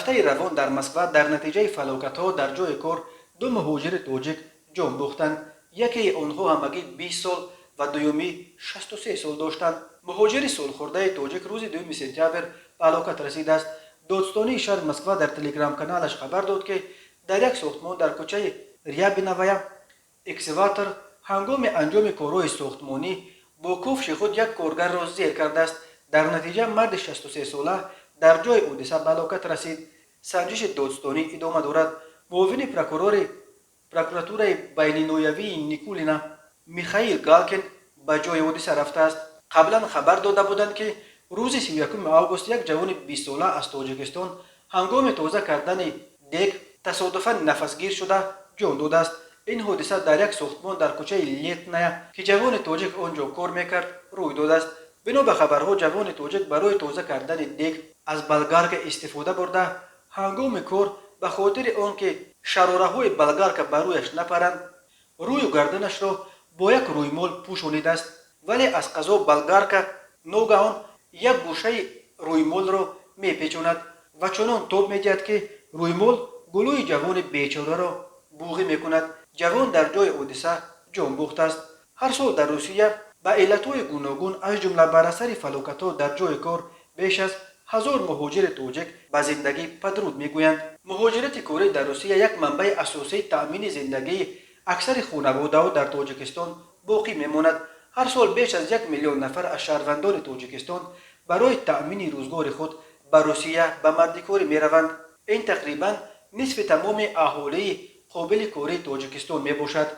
Ҳафтаи равон дар Москва дар натиҷаи фалокатҳо дар ҷои кор ду муҳоҷири тоҷик ҷон бохтанд. Якеи онҳо ҳамагӣ 20 сол ва дуюмӣ 63 сол доштанд. Муҳоҷири солхӯрдаи тоҷик рӯзи 2 сентябр ба ҳалокат расидааст. Додстонии шаҳри Москва дар телеграм-каналаш хабар дод, ки дар як сохтмон дар кӯчаи Рябиновая экскаватор ҳангоми анҷоми корҳои сохтмонӣ бо кофши худ як коргарро зер кардааст. Дар натиҷа марди 63сола дар ҷои ҳодиса ба ҳалокат расид. Санҷиши додстонӣ идома дорад. Муовини прокурори прокуратураи байниноҳиявии Никулина Михаил Галкин ба ҷои ҳодиса рафтааст. Қаблан хабар дода буданд, ки рӯзи 31 август як ҷавони 20сола аз Тоҷикистон ҳангоми тоза кардани дег тасодуфан нафасгир шуда ҷон додааст. Ин ҳодиса дар як сохтмон дар кӯчаи Летная, ки ҷавони тоҷик он ҷо кор мекард, рӯй додааст. Бино ба хабарҳо, ҷавони тоҷик барои тоза кардани дег аз болгарка истифода бурда, ҳангоми кор ба хотири он ки шарораҳои болгарка ба рӯяш напаранд, рӯю гарданашро бо як рӯймол пӯшонидааст. Вале аз қазо болгарка ногаҳон як гӯшаи рӯймолро мепечонад ва чунон тоб медиҳад, ки рӯймол гулӯи ҷавони бечораро буғӣ мекунад. Ҷавон дар ҷои ҳодиса ҷон бохтааст. Ҳар сол дар Русия ба иллатҳои гуногун, аз ҷумла бар асари фалокатҳо дар ҷои кор, беш аз 1000 муҳоҷири тоҷик ба зиндагӣ падруд мегӯянд. Муҳоҷирати корӣ дар Русия як манбаи асосии таъмини зиндагии аксари хонаводаҳо дар Тоҷикистон боқӣ мемонад. Ҳар сол беш аз 1 миллион нафар аз шаҳрвандони Тоҷикистон барои таъмини рӯзгори худ ба Русия ба мардикорӣ мераванд. Ин тақрибан нисфи тамоми аҳолии қобили кории Тоҷикистон мебошад.